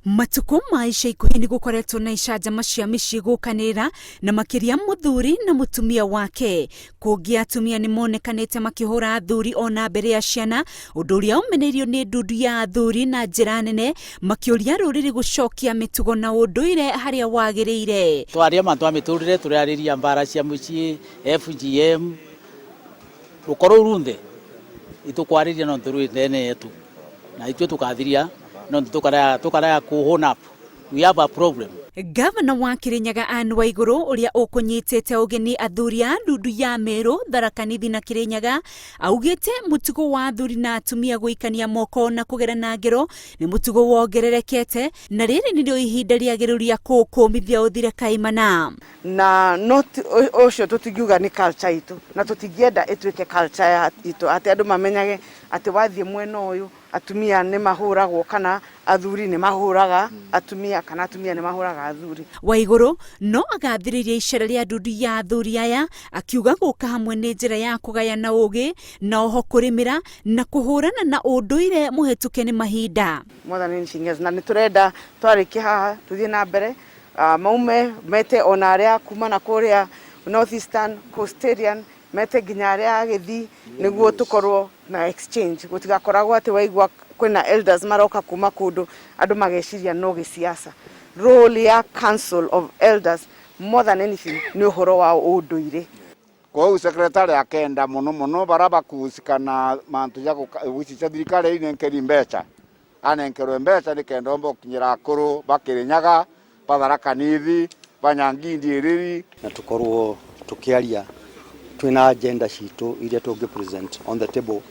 Matukũ ma ica ikuhĩ nĩ gũkoretwo na icanjama cia mĩciĩ gũkanĩrĩra na makĩria mũthuri na mũtumia wake. Kũngĩ atumia nĩ monekanĩte makĩhũra athuri ona mbere ya ciana, ũndũ ũrĩa ũmeneirio nĩ ndundu ya athuri na njĩra nene, makĩũria rũrĩrĩ gũcokia mĩtugo na ũndũire harĩa wagĩrĩire. Twaria ma twa mĩtũrĩre tũrarĩria mbara cia mũciĩ, FGM, rũko rũu runthe itukwariria no ntu rwi ndene yetu na itue tukathiria no ntu tukarega tukarega ku hone up we have a problem. Gavana wa Kirinyaga Anne Waiguru ũrĩa ũkũnyitĩte ũgeni athuri a ndundu ya Meru, Tharaka Nithi na Kirinyaga augĩte mũtugo wa athuri na atumia gũikania moko na kũgerana ngero nĩ mũtugo wongererekete na rĩrĩ nĩrĩo ihinda rĩagĩrĩru rĩa kũũkũmithia ũthire kaimana. Na no ũcio tũtingiuga nĩ culture itũ na tũtingĩenda ĩtuĩke culture ya itũ atĩ andũ mamenyage atĩ wathiĩ mwena ũyũ atumia nĩ mahũragwo kana athuri nĩ mahũraga atumia kana atumia nĩ mahũraga athuri. Waigũrũ no agathĩrĩirie icera rĩa ndundu ya athuri aya akiuga gũka hamwe nĩ njĩra ya kũgayana ũgĩ na oho kũrĩmĩra na kũhũrana na ũndũire mũhetũke nĩ mahinda. More than anything else na nĩ tũrenda twarĩkia haha tũthiĩ na mbere maume mete ona arĩa kuma na kũrĩa North Eastern, Coastarian, mete nginya arĩa a Gĩthii nĩguo tũkorwo na exchange gũtigakoragwo atĩ waigua kwĩna elders maroka kuma kũndũ andũ mageciria no gĩsiasa. Role ya council of elders more than anything nĩ ũhoro wa ũndũire. Kwoou secretary akenda muno muno baria bakuhusika na mantu ja gucicia thirikari inenkeri mbecha anenkerwe mbecha nikenda ombe okinyera akuru ba Kirinyaga, ba Tharaka Nithi, ba Nyangindi Iriri. Na tukorwo tukiaria twina agenda citu iria tungi present on the table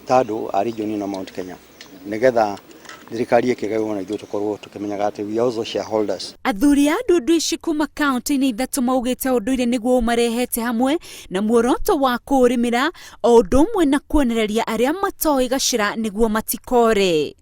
ta andu a region ino Mount Kenya nigetha thirikari ĩkĩgaywo na ithuĩ tũkorwo tũkĩmenyaga atĩ we are also shareholders. Athuri a ndundu ici kuma kaunti-inĩ ithatũ maugĩte ũndũire nĩguo ũmarehete hamwe na muoroto wa kũũrĩmĩra o ũndũ ũmwe na kuonereria arĩa matoĩ gacĩra nĩguo matikore.